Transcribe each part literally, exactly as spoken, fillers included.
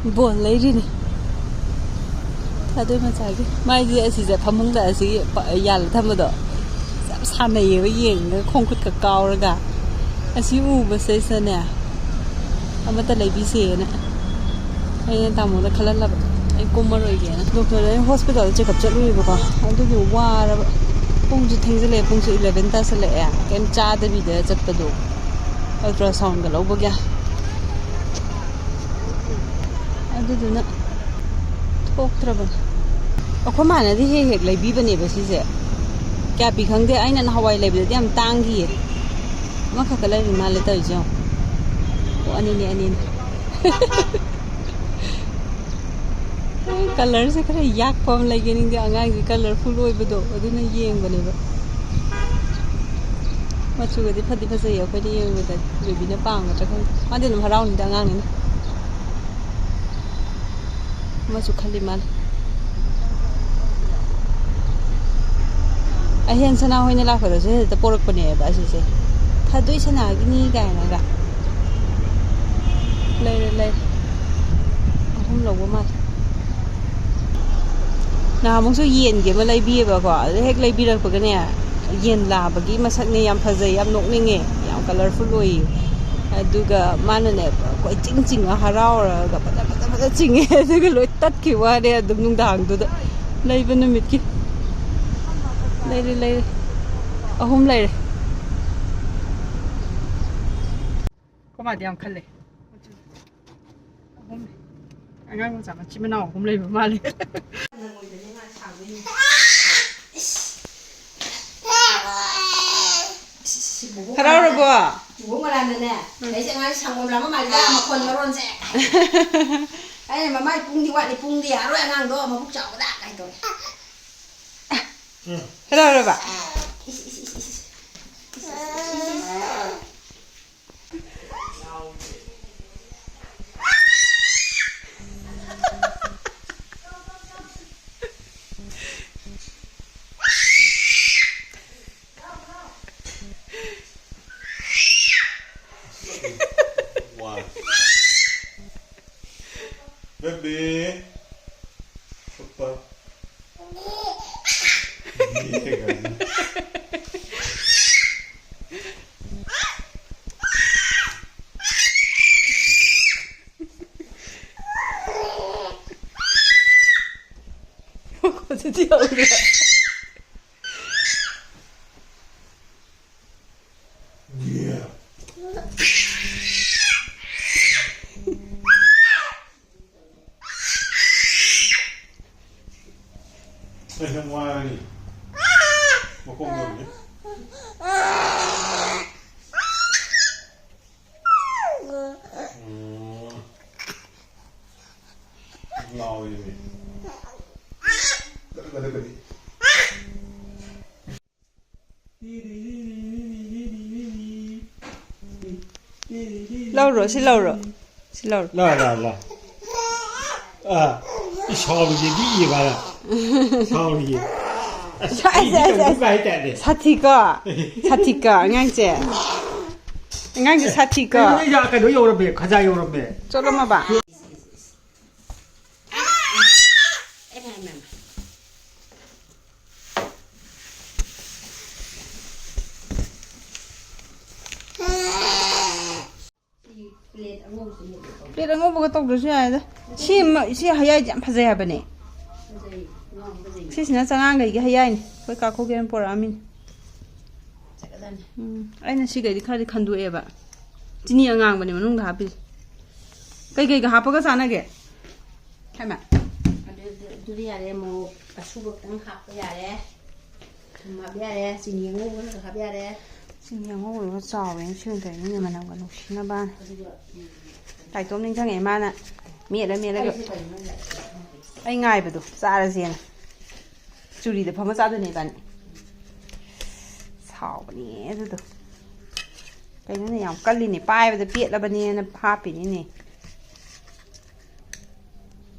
ꯕꯣꯜ ꯂꯩꯔꯤꯅꯤ꯫ ꯑꯗꯨꯏ ꯃꯆꯥꯒꯤ ꯃꯥꯏꯗꯤ ꯑꯁꯤꯁꯦ ꯐꯃꯨꯡꯗ ꯑꯁꯤꯒꯤ ꯄ-, ꯌꯥꯜꯂ ꯊꯝꯕꯗꯣ ꯌꯥꯝ ꯁꯥꯟꯅꯩꯌꯦꯕ, ꯌꯦꯡꯉꯒ ꯈꯣꯡ ꯈꯨꯠꯀ ꯀꯥꯎꯔꯒ꯫ ꯑꯁꯤ ꯎꯕꯁꯤꯗꯩꯁꯤꯗꯅꯦ ꯑꯃꯠꯇ ꯂꯩꯕꯤꯁꯦꯅ ꯑꯩꯅ ꯇꯥꯃꯣꯗ ꯈꯜꯍꯜꯂꯕ, ꯑꯩ ꯀꯨꯝꯃꯔꯣꯏꯒꯦꯅ꯫ ꯗꯣꯛꯇꯔꯗ ꯑꯩ ꯍꯣꯁꯄꯤꯇꯥꯜꯗ ꯆꯦꯛꯑꯞ ꯆꯠꯂꯨꯏꯕꯀꯣ, ꯑꯗꯨꯒꯤ ꯋꯥꯔꯕ꯫ ꯄꯨꯡꯁꯨ ꯊꯦꯡꯖꯤꯜꯂꯛꯑꯦ, ꯄꯨꯡꯁꯨ ꯏꯂꯚꯦꯟ ꯇꯥꯁꯜꯂꯛꯑꯦ, ꯀꯩꯝ ꯆꯥꯗꯕꯤꯗ ꯆꯠꯄꯗꯣ, ꯑꯜꯇ꯭ꯔꯥꯁꯥꯎꯟꯒ ꯂꯧꯕꯒꯤ꯫ ꯑꯗꯨꯗꯨꯅ ꯊꯣꯛꯇ꯭ꯔꯕꯅꯤ꯫ ꯑꯩꯈꯣꯏ ꯃꯥꯅꯗꯤ ꯍꯦꯛ ꯍꯦꯛ ꯂꯩꯕꯤꯕꯅꯦꯕ ꯁꯤꯁꯦ꯫ ꯀꯌꯥ ꯄꯤ ꯈꯪꯗꯦ, ꯑꯩꯅ ꯅꯍꯥꯟꯋꯥꯏ ꯂꯩꯕꯗꯗꯤ ꯌꯥꯝ ꯇꯥꯡꯈꯤꯌꯦ꯫ ꯑꯃꯈꯛꯇ ꯂꯩꯔꯤ ꯃꯥꯜꯂꯦ ꯇꯧꯔꯤꯁꯦ ꯌꯦꯡꯉꯣ꯫ ꯑꯣ, ꯑꯅꯤꯅꯦ, ꯑꯅꯤꯅꯦ꯫ ꯀꯂꯔꯁꯦ ꯈꯔ ꯌꯥꯛꯄ ꯑꯃ ꯂꯩꯒꯦ ꯅꯤꯡꯗꯦ, ꯑꯉꯥꯡꯁꯦ ꯀꯂꯔꯐꯨꯜ ꯑꯣꯏꯕꯗꯣ ꯑꯗꯨꯅ ꯌꯦꯡꯕꯅꯦꯕ꯫ ꯃꯆꯨꯒꯗꯤ ꯐꯗꯤ ꯐꯖꯩꯌꯦ, ꯑꯩꯈꯣꯏꯅ ꯌꯦꯡꯕꯗ ꯕꯦꯕꯤꯅ ꯄꯥꯝꯒꯗ꯭ꯔꯥ ꯈꯪꯗꯦ꯫ ꯃꯥꯗꯤ ꯑꯗꯨꯝ ꯍꯔꯥꯎꯅꯤꯗ ꯑꯉꯥꯡꯅꯤꯅ꯫ ꯑꯃꯁꯨ ꯈꯜꯂꯤ ꯃꯥꯜꯂꯦ꯫ ꯑꯍꯦꯟ ꯁꯅꯥ ꯍꯣꯏꯅ ꯂꯥꯛꯄꯗꯁꯨ ꯍꯦꯛꯇ ꯄꯣꯔꯛꯄꯅꯦꯕ ꯑꯁꯤꯁꯦ꯫ "ꯊꯥꯗꯣꯏ ꯁꯅꯥꯒꯤꯅꯤ" ꯀꯥꯏꯅꯒ꯫ ꯂꯩꯔꯦ, ꯂꯩꯔꯦ꯫ ꯑꯍꯨꯝ ꯂꯧꯕ ꯃꯥꯜꯂꯦ꯫ ꯅꯍꯥꯟꯃꯨꯛꯁꯨ ꯌꯦꯟꯒꯤ ꯑꯃ ꯂꯩꯕꯤꯌꯦꯕꯀꯣ, ꯑꯗꯨ ꯍꯦꯛ ꯂꯩꯕꯤꯔꯛꯄꯒꯅꯦ, ꯌꯦꯟ ꯂꯥꯕꯒꯤ ꯃꯁꯛꯅꯦ, ꯌꯥꯝ ꯐꯖꯩ, ꯌꯥꯝ ꯅꯣꯛꯅꯤꯡꯉꯦ, ꯌꯥꯝ ꯀꯂꯔꯐꯨꯜ ꯑꯣꯏꯌꯦ꯫ ꯑꯗꯨꯒ ꯃꯥꯅꯅꯦ ꯀꯣꯏꯆꯤꯡ ꯆꯤꯡꯉ ꯍꯔꯥꯎꯔꯒ ꯐꯖ ꯐꯖ ꯐꯖ ꯆꯤꯡꯉꯦ꯫ ꯑꯗꯨꯒ ꯂꯣꯏ ꯇꯠꯈꯤꯕ ꯋꯥꯅꯦ ꯑꯗꯨꯝ ꯅꯨꯡꯗꯥꯡꯗꯨꯗ꯫ ꯂꯩꯕ ꯅꯨꯃꯤꯠꯀꯤ꯫ ꯂꯩꯔꯦ, ꯂꯩꯔꯦ꯫ ꯑꯍꯨꯝ ꯂꯩꯔꯦ꯫ ꯀꯃꯥꯗꯤ ꯌꯥꯝ ꯈꯜꯂꯦ꯫ ꯑꯍꯨꯝ꯫ ꯑꯉꯥꯡ ꯃꯆꯥ ꯃꯆꯤꯟ ꯃꯅꯥꯎ ꯑꯍꯨꯝ ꯂꯩꯕ ꯃꯥꯜꯂꯦ꯫ ꯍꯔꯥꯎꯔꯕꯣ? ꯏꯕꯨꯡ ꯉꯔꯥꯡꯅꯅꯦ, ꯑꯩꯁꯦ ꯑꯉꯥꯡ ꯁꯪꯒꯣꯝ ꯂꯥꯝꯕ ꯃꯥꯜꯂꯤꯗ, ꯃꯈꯣꯟ ꯃꯔꯣꯟꯁꯦ꯫ ꯑꯩꯅ, "ꯃꯃꯥꯏ ꯄꯨꯡꯗꯤ ꯋꯥꯠꯂꯤ, ꯄꯨꯡꯗꯤ ꯌꯥꯔꯣꯏ ꯑꯉꯥꯡꯗꯣ, ꯃꯕꯨꯛ ꯆꯥꯎꯕꯗ" ꯀꯥꯏ ꯇꯧꯔꯦ꯫ ꯍꯔꯥꯎꯔꯕ? ꯏꯁ, ꯏꯁ, ꯏꯁ, ꯏꯁ꯫ Wow. Bebê. Opa. Diga. Você te ouve. ꯂꯧꯔꯣ, ꯁꯤ ꯂꯧꯔꯣ꯫ ꯁꯤ ꯂꯧꯔꯣ꯫ ꯂꯥ, ꯂꯥ, ꯂꯥ꯫ ꯑꯥ, ꯏ ꯁꯥꯎꯔꯤꯁꯦ ꯃꯤ ꯏꯕ ꯍꯥꯏꯔ꯫ ꯁꯥꯎꯔꯤꯁꯦ꯫ ꯑꯁ, ꯑꯁ, ꯑꯩꯗꯤ ꯑꯁ, ꯇꯧꯗꯕ ꯑꯁ꯫ ꯍꯥꯏꯇꯥꯔꯦ꯫ ꯁꯥꯊꯤꯀꯣ? ꯁꯥꯊꯤꯀꯣ, ꯑꯉꯥꯡꯁꯦ? ꯑꯉꯥꯡꯁꯦ ꯁꯥꯊꯤꯀꯣ? ꯀꯩꯅꯣ, ꯑꯩ ꯀꯩꯅꯣ ꯌꯧꯔꯝꯃꯦ, ꯈꯖꯥ ꯌꯧꯔꯝꯃꯦ꯫ ꯆꯣꯠꯂꯝꯃꯕ? ꯄ꯭ꯂꯦꯠ ꯑꯉꯧꯕꯒ ꯇꯧꯗ꯭ꯔꯁꯨ ꯌꯥꯏꯗ꯫ ꯁꯤ ꯃ-, ꯁꯤ ꯍꯌꯥꯏꯁꯦ ꯌꯥꯝ ꯐꯖꯩ ꯍꯥꯏꯕꯅꯦ꯫ ꯁꯤꯁꯤꯅ ꯆꯉꯥꯡꯈꯩꯒꯤ ꯍꯌꯥꯏꯅꯤ꯫ ꯑꯩꯈꯣꯏ ꯀꯥ ꯈꯨꯒꯦꯟ ꯄꯣꯔꯛꯑꯃꯤꯅꯤ꯫ ꯎꯝ, ꯑꯩꯅ ꯁꯤꯈꯩꯗꯤ ꯈꯔꯗꯤ ꯈꯟꯗꯣꯛꯑꯦꯕ꯫ ꯆꯤꯅꯤ ꯑꯉꯥꯡꯕꯅꯦ ꯃꯅꯨꯡꯗ ꯍꯥꯞꯄꯤꯁꯦ꯫ ꯀꯩꯀꯩꯒ ꯍꯥꯞꯄꯒ ꯆꯥꯟꯅꯒꯦ? ꯍꯥꯏꯃ꯫ ꯑꯗꯨ, ꯑꯗꯨꯗꯤ ꯌꯥꯔꯦ, ꯃꯣꯔꯣꯛ ꯑꯁꯨꯕ ꯈꯤꯇꯪ ꯍꯥꯞꯄ ꯌꯥꯔꯦ꯫ ꯊꯨꯝ ꯍꯥꯞ ꯌꯥꯔꯦ, ꯆꯤꯅꯤ ꯑꯉꯧꯕ ꯈꯔ ꯍꯥꯞ ꯌꯥꯔꯦ꯫ ꯆꯤꯅꯤ ꯑꯉꯧꯕꯗꯨꯒ ꯆꯥꯎꯋꯦꯅ ꯁꯤ ꯑꯣꯏꯅ ꯇꯧꯔꯤꯅꯤꯅꯦ, ꯃꯅꯝꯒ ꯅꯨꯡꯁꯤꯅꯕꯅ꯫ ꯑꯗꯨꯒ, ꯎꯝ, ꯇꯥꯏꯇꯣꯝ ꯅꯤꯡꯁꯤꯡꯉꯛꯑꯦ, ꯃꯥꯅ ꯃꯦꯠꯂ ꯃꯦꯠꯂꯒ ꯑꯩꯁꯦ ꯀꯩꯅꯣ ꯂꯩꯔꯦ꯫ ꯑꯩ ꯉꯥꯏꯕꯗꯣ ꯆꯥꯔꯁꯦꯅ꯫ ꯆꯨꯔꯤꯗ ꯐꯝꯃ ꯆꯥꯗꯣꯏꯅꯦ ꯏꯕꯥꯅꯤ꯫ ꯁꯥꯎꯕꯅꯦ ꯑꯗꯨꯗꯣ꯫ ꯀꯩꯅꯣꯅꯦ, ꯌꯥꯝ ꯀꯜꯂꯤꯅꯦ, ꯄꯥꯏꯕꯗ ꯄꯦꯠꯂꯕꯅꯦꯅ ꯍꯥꯞꯄꯤꯅꯤꯅꯦ꯫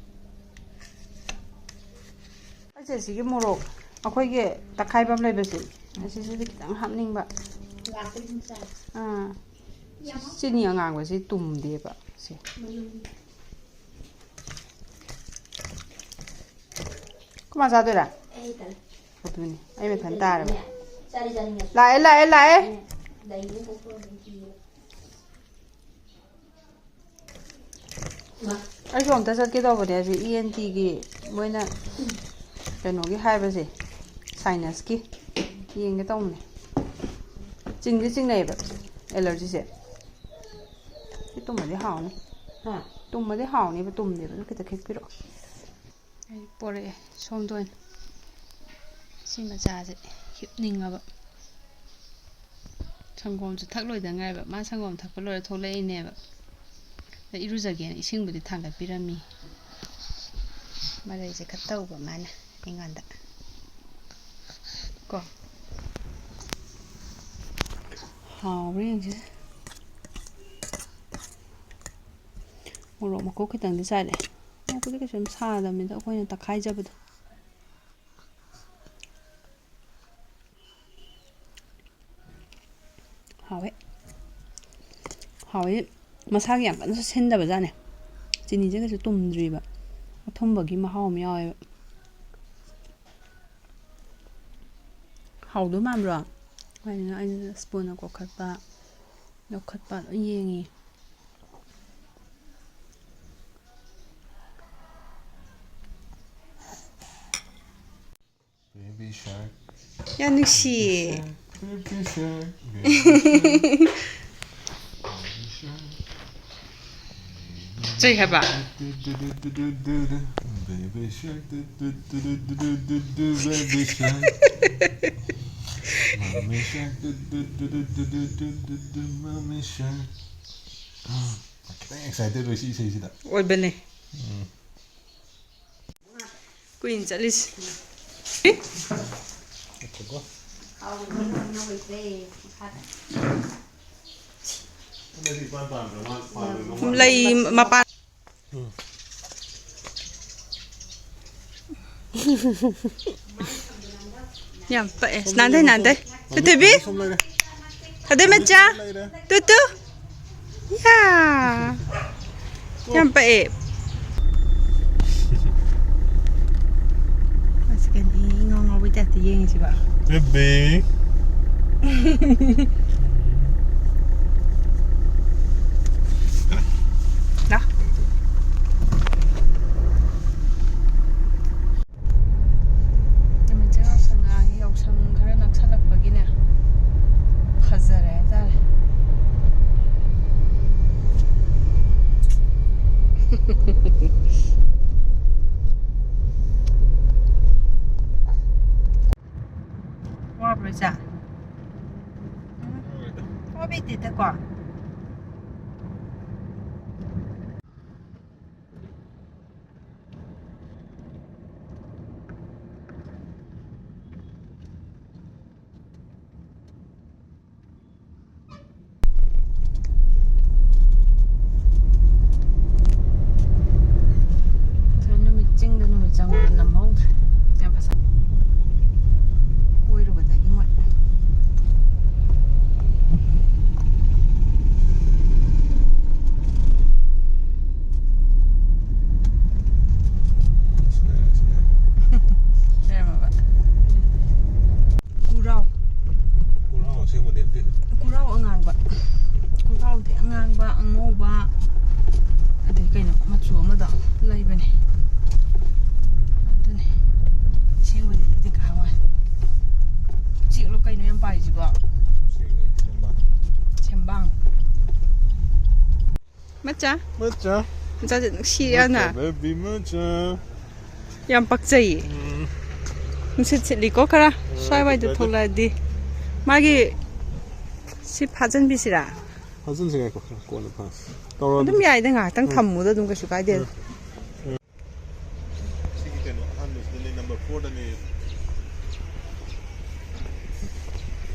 ꯑꯩꯁꯦ ꯁꯤꯒꯤ ꯃꯣꯔꯣꯛ ꯑꯩꯈꯣꯏꯒꯤ ꯇꯛꯈꯥꯏꯕ ꯑꯃ ꯂꯩꯕꯁꯦ, ꯑꯁꯤꯁꯤꯗꯤ ꯈꯤꯇꯪ ꯍꯥꯞꯅꯤꯡꯕ꯫ ꯒ꯭ꯂꯥꯁꯇ ꯑꯗꯨꯝ ꯆꯥꯏ꯫ ꯑꯥ꯫ ꯌꯥꯝ ꯍꯥꯞ- ꯆꯤꯅꯤ ꯑꯉꯥꯡꯕꯁꯤ ꯇꯨꯝꯗꯦꯕ ꯁꯦ꯫ ꯃꯌꯨꯝ ꯃꯥ ꯆꯥꯗꯣꯏꯔꯥ? ꯑꯩ ꯇꯜꯂꯦ꯫ ꯑꯗꯨꯅꯤ, ꯑꯩ ꯃꯊꯟ ꯇꯥꯔꯕ꯫ ꯆꯥꯗꯤ ꯆꯥꯅꯤꯡꯉꯦ꯫ ꯂꯥꯛꯑꯦ, ꯂꯥꯛꯑꯦ, ꯂꯥꯛꯑꯦ꯫ ꯂꯩꯅꯤ ꯄꯣꯛꯄ ꯑꯗꯨꯝ ꯄꯤꯌꯦ꯫ ꯑꯩꯁꯨ ꯑꯝꯇ ꯆꯠꯀꯦ ꯇꯧꯕꯅꯦ, ꯑꯁꯤ ꯏ ꯑꯦꯟ ꯇꯤꯒꯤ ꯃꯣꯏꯅ ꯀꯩꯅꯣꯒꯤ ꯍꯥꯏꯕꯁꯦ, ꯁꯥꯏꯅꯁꯀꯤ ꯌꯦꯡꯒꯦ ꯇꯧꯕꯅꯦ꯫ ꯆꯤꯡꯗꯤ ꯆꯤꯡꯅꯩꯌꯦꯕ ꯑꯦꯂꯔꯖꯤꯁꯦ꯫ ꯁꯤ ꯇꯨꯝꯃꯗꯤ ꯍꯥꯎꯅꯤ꯫ ꯍꯥ? ꯇꯨꯝꯃꯗꯤ ꯍꯥꯎꯅꯤꯕ, ꯇꯨꯝꯗꯦꯕ꯫ ꯑꯗꯨ ꯈꯤꯇ ꯈꯤꯛꯄꯤꯔꯛꯑꯣ꯫ ꯑꯩ ꯄꯣꯔꯛꯑꯦ ꯁꯣꯝꯗ ꯑꯣꯏꯅ꯫ ꯁꯤ ꯃꯆꯥꯁꯦ ꯍꯤꯞꯅꯤꯡꯉꯕ꯫ ꯁꯪꯒꯣꯝꯁꯨ ꯊꯛ ꯂꯣꯏꯗ ꯉꯥꯏꯕ꯫ ꯃꯥ ꯁꯪꯒꯣꯝ ꯊꯛꯄ ꯂꯣꯏꯔ ꯊꯣꯛꯂꯛꯏꯅꯦꯕ꯫ ꯑꯗ ꯏꯔꯨꯖꯒꯦꯅ ꯏꯁꯤꯡꯕꯨꯗꯤ ꯊꯥꯡꯒꯠꯄꯤꯔꯝꯃꯤ꯫ ꯃꯔꯩꯁꯦ ꯈꯔ ꯇꯧꯕ ꯃꯥꯅ ꯑꯩꯉꯣꯟꯗ꯫ ꯀꯣ꯫ ꯍꯥꯎꯕ꯭ꯔꯥ ꯌꯦꯡꯁꯦ꯫ ꯃꯣꯔꯣꯛ ꯃꯀꯨꯞ ꯈꯤꯇꯪꯗꯤ ꯆꯥꯏꯔꯦ꯫ ꯃꯣꯔꯣꯛꯄꯨꯗꯤ ꯀꯩꯁꯨ ꯌꯥꯝ ꯁꯥꯗꯕꯅꯤꯗ, ꯑꯩꯈꯣꯏꯅ ꯇꯛꯈꯥꯏꯖꯕꯗꯣ꯫ ꯍꯥꯎꯋꯦ꯫ ꯍꯥꯎꯋꯦ꯫ ꯃꯁꯥꯒꯤ ꯌꯥꯝ ꯀꯟꯅꯁꯨ ꯁꯤꯟꯗꯕ ꯖꯥꯠꯅꯦ꯫ ꯆꯤꯅꯤꯁꯦ ꯀꯩꯁꯨ ꯇꯨꯝꯗ꯭ꯔꯤꯕ꯫ ꯑꯊꯨꯝꯕꯒꯤ ꯃꯍꯥꯎ ꯑꯃ ꯌꯥꯎꯋꯦꯕ꯫ ꯍꯥꯎꯗꯣꯏ ꯃꯥꯟꯕ꯭ꯔꯣ? ꯀꯩꯅꯣ ꯑꯩꯅ ꯁ꯭ꯄꯨꯟꯅ ꯀꯣꯠꯈꯠꯄ, ꯂꯧꯈꯠꯄ ꯂꯣꯏ ꯌꯦꯡꯉꯤ꯫ Baby shark, ꯌꯥꯝ ꯅꯨꯡꯁꯤꯌꯦ꯫ Baby shark, baby shark, baby shark. ꯀꯩ ꯍꯥꯏꯕ? Baby shark, baby shark. Mommy shark, mommy shark. ꯈꯤꯇꯪ excited ꯑꯣꯏ ꯁꯤ ꯏꯁꯩꯁꯤꯗ꯫ ꯑꯣꯏꯕꯅꯦ꯫ ꯎꯝ꯫ ꯀꯨꯏꯅ ꯆꯠꯂꯤꯁꯦ꯫ ꯉꯥꯏꯈꯣꯀꯣ꯫ ꯂꯩ ꯃꯄꯥꯟ꯫ ꯎꯝ꯫ ꯌꯥꯝ ꯄꯛꯑꯦ꯫ ꯅꯥꯟꯊꯩ, ꯅꯥꯟꯊꯩ꯫ ꯄ꯭ꯔꯤꯊꯤꯕꯤ! ꯁꯣꯝ ꯂꯩꯔꯦ꯫ ꯊꯣꯏꯊꯣꯏ ꯃꯆꯥ꯫ ꯂꯩꯔꯦ꯫ Two two. ꯌꯥ꯫ ꯌꯥꯝ ꯄꯛꯑꯦ꯫ ꯇꯥꯏꯞꯇ ꯌꯦꯡꯉꯤꯁꯤꯕ? ꯕꯦꯕꯤ꯫ ꯂꯥ꯫ ꯅꯨꯃꯤꯠꯁꯦ ꯉꯥꯛꯁꯪ ꯉꯥꯡꯉꯤ, ꯌꯥꯎꯁꯪ ꯈꯔ ꯅꯛꯁꯜꯂꯛꯄꯒꯤꯅꯦ, ꯐꯖꯔꯦ ꯍꯥꯏꯇꯥꯔꯦ꯫ ꯋꯥꯕ꯭ꯔꯣ, ꯏꯆꯥ? ꯎꯝ? ꯋꯥꯕꯤꯗꯦꯗꯀꯣ꯫ ꯅꯨꯃꯤꯠ ꯆꯤꯡꯗ ꯅꯨꯃꯤꯠ ꯆꯪꯕꯗ ꯅꯝꯍꯧꯗ꯭ꯔꯦ꯫ ꯌꯥꯝ ꯐꯖ-, ꯀꯣꯏꯔꯨꯕꯗꯒꯤ ꯃꯣꯏ꯫ ꯂꯩꯔꯝꯃꯕ꯫ ꯀꯨꯔꯥꯎ꯫ ꯀꯨꯔꯥꯎ ꯑꯁꯦꯡꯕꯗꯤ ꯅꯠꯇꯦ꯫ ꯀꯨꯔꯥꯎ ꯑꯉꯥꯡꯕ꯫ ꯀꯨꯔꯥꯎꯗꯤ ꯑꯉꯥꯡꯕ, ꯑꯉꯧꯕ, ꯑꯗꯩ ꯀꯩꯅꯣ ꯃꯆꯨ ꯑꯃꯗꯣ ꯂꯩꯕꯅꯦ꯫ ꯑꯗꯨꯅꯦ꯫ ꯑꯁꯦꯡꯕꯗꯤ ꯅꯠꯇꯦ ꯀꯥ ꯍꯥꯏ ꯋꯥꯅꯤ꯫ ꯎꯆꯦꯛꯂꯣ ꯀꯩꯅꯣ ꯌꯥꯝ ꯄꯥꯏꯁꯤꯕꯣ? ꯎꯆꯦꯛꯅꯤ, ꯁꯦꯝꯕꯥꯡ꯫ ꯁꯦꯝꯕꯥꯡ꯫ ꯃꯆꯥ? ꯃꯆꯥ? ꯃꯆꯥꯁꯦ ꯅꯨꯡꯁꯤ ꯌꯥꯝꯅ꯫ ꯃꯆꯥ, baby ꯃꯆꯥ꯫ ꯌꯥꯝ ꯄꯛꯆꯩꯌꯦ꯫ ꯎꯝ꯫ ꯅꯨꯡꯁꯤꯠ ꯁꯤꯠꯂꯤꯀꯣ ꯈꯔ꯫ ꯎꯝ, ꯁ꯭ꯋꯥꯏꯋꯥꯏꯗ ꯄꯛꯆꯗꯦ꯫ ꯊꯣꯛꯂꯛꯑꯗꯤ꯫ ꯃꯥꯒꯤ ꯁꯤ ꯐꯥꯖꯟꯕꯤꯁꯤꯔꯥ? ꯐꯥꯖꯟꯁꯤ, ꯉꯥꯏꯈꯣ, ꯈꯔ ꯀꯣꯟꯅ ꯐꯥꯖꯟꯁꯤ꯫ ꯇꯧꯔꯣ ꯑꯗꯨꯝ ꯑꯗꯨꯝ꯫ ꯌꯥꯏꯗ, ꯉꯥꯏꯍꯥꯛꯇꯪ ꯎꯝ꯫ ꯊꯝꯃꯨꯗ ꯑꯗꯨꯝ ꯀꯩꯁꯨ ꯀꯥꯏꯗꯦ꯫ ꯎꯝ꯫ ꯁꯤꯒꯤ ꯀꯩꯅꯣ ꯑꯍꯥꯟꯕꯁꯤꯗꯅꯦ, number fourꯗꯅꯦ꯫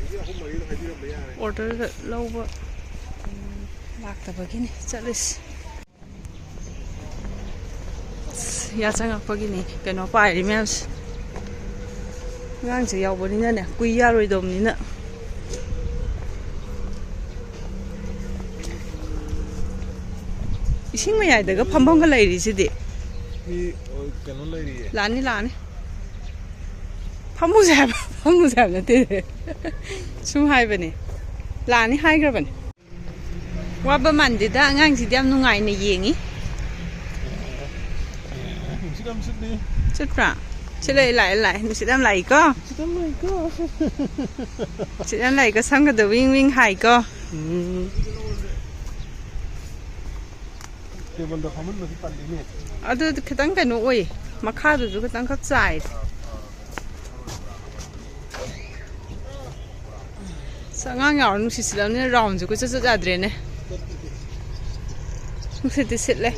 ꯍꯧꯖꯤꯛ ꯑꯍꯨꯝ ꯃꯔꯤꯗꯣ ꯍꯥꯏꯕꯤꯔꯝꯕ ꯌꯥꯔꯦ꯫ Orderꯗ ꯂꯧꯕ ꯂꯥꯛꯇꯕꯒꯤꯅꯤ ꯆꯠꯂꯤꯁꯤ꯫ ꯑꯁ, ꯌꯥ ꯆꯪꯉꯛꯄꯒꯤꯅꯤ ꯀꯩꯅꯣ ꯄꯥꯏꯔꯤ ꯃꯌꯥꯝꯁꯦ꯫ ꯑꯉꯥꯡꯁꯦ ꯌꯥꯎꯕꯅꯤꯅꯅꯦ, ꯀꯨꯏ ꯌꯥꯔꯣꯏꯗꯧꯕꯅꯤꯅ꯫ ꯏꯁꯤꯡ ꯃꯌꯥꯏꯗꯒ ꯐꯝꯐꯝꯒ ꯂꯩꯔꯤꯁꯤꯗꯤ꯫ ꯁꯤ, ꯑꯣ, ꯀꯩꯅꯣ ꯂꯩꯔꯤꯌꯦ꯫ ꯂꯥꯛꯑꯅꯤ, ꯂꯥꯛꯑꯅꯤ꯫ ꯐꯝꯃꯨꯁꯦ ꯍꯥꯏꯕ, ꯐꯝꯃꯨꯁꯦ ꯍꯥꯏꯕ ꯅꯠꯇꯦ꯫ ꯁꯨꯝ ꯍꯥꯏꯕꯅꯦ꯫ ꯂꯥꯛꯑꯅꯤ ꯍꯥꯏꯈ꯭ꯔꯕꯅꯦ꯫ ꯋꯥꯕ ꯃꯥꯟꯗꯦꯗ, ꯑꯉꯥꯡꯁꯤꯗꯤ ꯌꯥꯝ ꯅꯨꯡꯉꯥꯏꯅ ꯌꯦꯡꯉꯤ꯫ ꯅꯨꯡꯁꯤꯠ ꯌꯥꯝ ꯁꯤꯠꯂꯤ꯫ ꯆꯠꯄ꯭ꯔꯥ? ꯁꯤꯠꯂꯦ, ꯂꯥꯛꯑꯦ, ꯂꯥꯛꯑꯦ꯫ ꯅꯨꯡꯁꯤꯠ ꯌꯥꯝ ꯂꯥꯛꯏꯀꯣ꯫ ꯅꯨꯡꯁꯤꯠ ꯌꯥꯝ ꯂꯥꯛꯏꯀꯣ꯫ ꯅꯨꯡꯁꯤꯠ ꯌꯥꯝ ꯂꯥꯛꯏꯀꯣ, ꯁꯝꯒꯗꯣ ꯋꯤꯡ ꯋꯤꯡ ꯍꯥꯏꯀꯣ꯫ ꯎꯝ꯫ ꯇꯦꯕꯜꯗ ꯐꯝꯍꯟꯕꯁꯤ ꯇꯜꯂꯤꯅꯦ꯫ ꯑꯗꯨ ꯈꯤꯇꯪ ꯀꯩꯅꯣ ꯑꯣꯏ, ꯃꯈꯥꯗꯨꯁꯨ ꯈꯤꯇꯪ ꯈꯛ ꯆꯥꯏ꯫ ꯑꯁ, ꯑꯉꯥꯡ ꯌꯥꯎꯔ ꯅꯨꯡꯁꯤꯠ ꯁꯤꯠꯂꯕꯅꯤꯅ ꯔꯥꯎꯟꯁꯦ ꯀꯣꯏꯆꯠ ꯆꯠ ꯌꯥꯗ꯭ꯔꯦꯅꯦ꯫ ꯅꯨꯡꯁꯤꯠꯇꯤ ꯁꯤꯠꯂꯦ꯫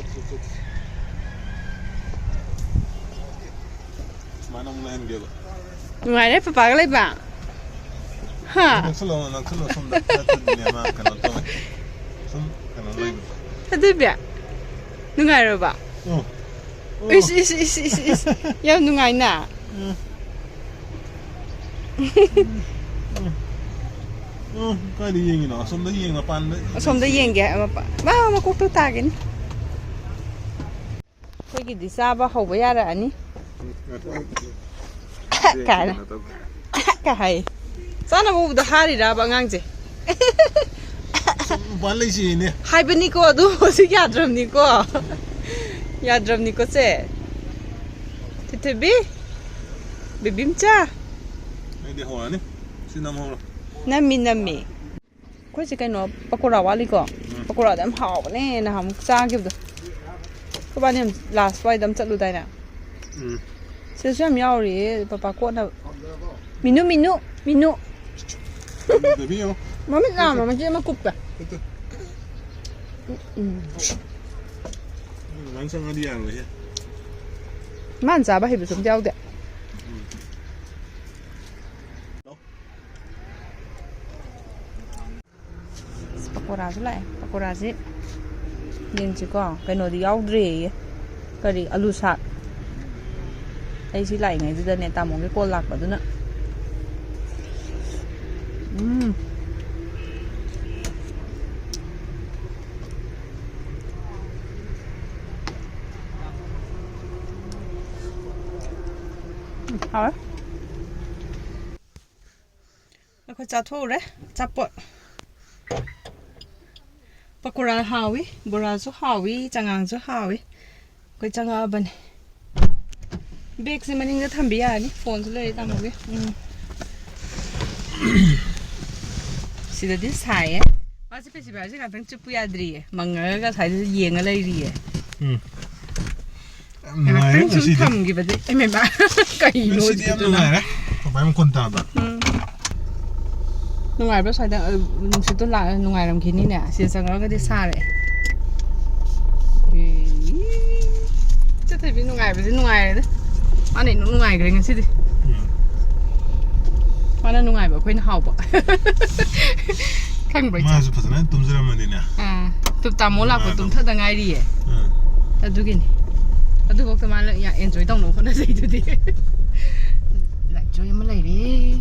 ꯁꯨꯃꯥꯏꯅ ꯑꯃꯨꯛ ꯂꯩꯍꯟꯒꯦꯕ꯫ ꯅꯨꯡꯉꯥꯏꯔꯦ ꯄꯄꯥꯒ ꯂꯩꯕ꯫ ꯍꯥ? ꯅꯛꯁꯜꯂꯣ, ꯅꯛꯁꯜꯂꯣ ꯁꯣꯝꯗ꯫ ꯅꯠꯇ꯭ꯔꯗꯤꯅꯦ ꯃꯥ ꯀꯩꯅꯣ ꯇꯧꯋꯦ꯫ ꯁꯨꯝ ꯀꯩꯅꯣ ꯂꯩꯕꯗꯣ꯫ ꯑꯗꯨꯕꯤ, ꯅꯨꯡꯉꯥꯏꯔꯕ? ꯎꯝ꯫ ꯏꯁ, ꯏꯁ, ꯏꯁ, ꯏꯁ, ꯏꯁ꯫ ꯌꯥꯝ ꯅꯨꯡꯉꯥꯏꯅ꯫ ꯎꯝ꯫ ꯎꯝ꯫ ꯎꯝ꯫ ꯎꯝ꯫ ꯀꯥꯏꯗ ꯌꯦꯡꯉꯤꯅꯣ? ꯑꯁꯣꯝꯗ ꯌꯦꯡ, ꯃꯄꯥꯟꯗ꯫ ꯑꯁꯣꯝꯗ ꯌꯦꯡꯒꯦ꯫ ꯃꯄꯥ-, ꯃꯥ ꯃꯀꯣꯛꯇꯣ ꯇꯥꯒꯤꯅꯤ꯫ ꯑꯩꯈꯣꯏꯒꯤꯗꯤ ꯆꯥꯕ ꯍꯧꯕ ꯌꯥꯔꯛꯑꯅꯤ꯫ ꯀꯥꯏꯅ꯫ ꯀꯥꯏ ꯍꯥꯏ꯫ ꯆꯥꯅꯕ ꯎꯕꯗ ꯍꯥꯔꯤꯔꯕ ꯑꯉꯥꯡꯁꯦ? ꯁꯨꯝ ꯃꯄꯥꯟ ꯂꯩꯁꯤꯅꯦ꯫ ꯍꯥꯏꯕꯅꯤꯀꯣ, ꯑꯗꯨ ꯍꯧꯖꯤꯛ ꯌꯥꯗ꯭ꯔꯕꯅꯤꯀꯣ꯫ ꯌꯥꯗ꯭ꯔꯕꯅꯤꯀꯣ ꯁꯦ꯫ ꯊꯣꯏꯊꯣꯏꯕꯤ, ꯕꯦꯕꯤꯝꯆꯥ꯫ ꯑꯩꯗꯤ ꯍꯧꯔꯅꯤ꯫ ꯁꯤ ꯅꯝꯍꯧꯔꯣ꯫ ꯅꯝꯃꯤ, ꯅꯝꯃꯤ꯫ ꯑꯩꯈꯣꯏꯁꯦ ꯀꯩꯅꯣ, ꯄꯀꯣꯔꯥ ꯋꯥꯠꯂꯤꯀꯣ? ꯎꯝ꯫ ꯄꯀꯣꯔꯥꯗꯣ ꯌꯥꯝ ꯍꯥꯎꯕꯅꯦ, ꯅꯍꯥꯟꯃꯨꯛ ꯆꯥꯈꯤꯕꯗꯣ꯫ ꯑꯩꯈꯣꯏꯕꯥꯅꯤ ꯌꯥꯝ ꯂꯥꯁ ꯋꯥꯏꯗ ꯑꯃ ꯆꯠꯂꯨꯗꯥꯏꯅꯦ? ꯎꯝ꯫ ꯁꯤꯗꯁꯨ ꯌꯥꯝ ꯌꯥꯎꯔꯤꯌꯦ, ꯄꯄꯥ ꯀꯣꯠꯅꯕ꯫ ꯃꯤꯅꯨ, ꯃꯤꯅꯨ, ꯃꯤꯅꯨ꯫ ꯕꯦꯕꯤ ꯌꯦꯡꯉꯣ꯫ ꯃꯃꯤꯠ ꯅꯥꯝꯃ ꯃꯆꯦꯠ ꯑꯃ ꯀꯨꯞꯄꯦ꯫ ꯅꯠꯇꯦ꯫ ꯎꯝ, ꯎꯝ꯫ ꯑꯗꯨꯃꯥꯏꯅ ꯆꯪꯉꯗꯤ ꯌꯥꯔꯣꯏꯍꯦ꯫ ꯃꯥꯅ ꯆꯥꯕ ꯍꯩꯕꯁꯨ ꯑꯝꯇ ꯌꯥꯎꯗꯦ꯫ ꯎꯝ꯫ ꯑꯁ, ꯄꯀꯣꯔꯥꯁꯨ ꯂꯥꯛꯑꯦ꯫ ꯄꯀꯣꯔꯥꯁꯤ ꯌꯦꯡꯁꯤꯀꯣ꯫ ꯀꯩꯅꯣꯗꯤ ꯌꯥꯎꯗ꯭ꯔꯦꯌꯦ꯫ ꯀꯔꯤ? ꯑꯂꯨ ꯁꯥꯛ꯫ ꯑꯩ ꯁꯤ ꯂꯥꯛꯏꯉꯩꯗꯨꯗꯅꯦ ꯇꯥꯃꯣꯒꯤ ꯀꯣꯜ ꯂꯥꯛꯄꯗꯨꯅ꯫ ꯎꯝ꯫ ꯎꯝ, ꯍꯥꯎꯋꯦ꯫ ꯆꯥꯊꯣꯛꯎꯔꯦ ꯑꯆꯥꯄꯣꯠ꯫ ꯄꯀꯣꯔꯥ ꯍꯥꯎꯏ, ꯕꯣꯔꯥꯁꯨ ꯍꯥꯎꯏ, ꯆꯉꯥꯡꯁꯨ ꯍꯥꯎꯏ꯫ ꯑꯩꯈꯣꯏ ꯆꯪꯉꯛꯑꯕꯅꯤ꯫ ꯕꯦꯒꯁꯦ ꯃꯅꯤꯡꯗ ꯊꯝꯕꯤ ꯌꯥꯔꯅꯤ, ꯐꯣꯟꯁꯨ ꯂꯩꯔꯦ ꯇꯥꯃꯣꯒꯤ꯫ ꯎꯝ꯫ ꯁꯤꯗꯗꯤ ꯁꯥꯏꯌꯦ꯫ ꯃꯥꯁꯦ ꯐꯦꯁꯇꯤꯚꯦꯜꯁꯦ ꯉꯥꯛꯇꯪ ꯆꯨꯞꯄꯨ ꯌꯥꯗ꯭ꯔꯤꯌꯦ, ꯃꯪꯉꯒ ꯁ꯭ꯋꯥꯏꯗ ꯌꯦꯡꯉ ꯂꯩꯔꯤꯌꯦ꯫ ꯎꯝ꯫ ꯌꯥꯝ ꯅꯨꯡꯉꯥꯏꯔꯦ ꯉꯥꯛꯇꯪ ꯁꯨꯝ ꯉꯁꯤꯗꯤ꯫ ꯊꯝꯈꯤꯕꯗꯤ, ꯑꯦ, ꯃꯦꯝꯕ, ꯀꯩꯅꯣ ꯉꯁꯤꯗꯤ ꯌꯥꯝ ꯑꯗꯨꯗꯨꯅ? ꯅꯨꯡꯉꯥꯏꯔꯦ꯫ ꯄꯥꯄꯥꯏ ꯃꯈꯣꯟ ꯇꯥꯕ꯭ꯔꯥ? ꯎꯝ꯫ ꯅꯨꯡꯉꯥꯏꯕ꯭ꯔꯥ ꯁ꯭ꯋꯥꯏꯗ? ꯑ, ꯅꯨꯡꯁꯤꯠꯇꯣ ꯂꯥꯛꯑ ꯅꯨꯡꯉꯥꯏꯔꯝꯈꯤꯅꯤꯅꯦ꯫ ꯁꯤꯗ ꯆꯪꯉꯛꯑꯒꯗꯤ ꯁꯥꯔꯦ꯫ ꯑꯦ, ꯆꯠꯊꯕꯤ ꯅꯨꯡꯉꯥꯏꯕꯁꯦ ꯅꯨꯡꯉꯥꯏꯔꯦꯗ꯫ ꯃꯥꯅ ꯏꯅꯨꯡ ꯅꯨꯡꯉꯥꯏꯈ꯭ꯔꯦ ꯉꯁꯤꯗꯤ꯫ ꯎꯝ꯫ ꯃꯥꯅ ꯅꯨꯡꯉꯥꯏꯕ, ꯑꯩꯈꯣꯏꯅ ꯍꯥꯎꯕ꯫ ꯈꯪꯕ꯭ꯔꯥ, ꯏꯆꯦ? ꯃꯥꯁꯨ ꯐꯖꯅ ꯇꯨꯝꯖꯔꯝꯃꯅꯤꯅꯦ꯫ ꯑꯥ, ꯇꯨ ꯇꯥꯃꯣ ꯂꯥꯛꯄ ꯃꯥꯗꯣ꯫ ꯇꯨꯝꯊꯗ ꯉꯥꯏꯔꯤꯌꯦ꯫ ꯑꯥ꯫ ꯑꯗꯨꯒꯤꯅꯤ꯫ ꯑꯗꯨꯐꯥꯎꯗ ꯃꯥꯅ ꯌꯥ-, enjoy ꯇꯧꯅꯕ ꯍꯣꯠꯅꯖꯩꯗꯨꯗꯤ꯫ Light joy ꯑꯃ ꯂꯩꯔꯦ꯫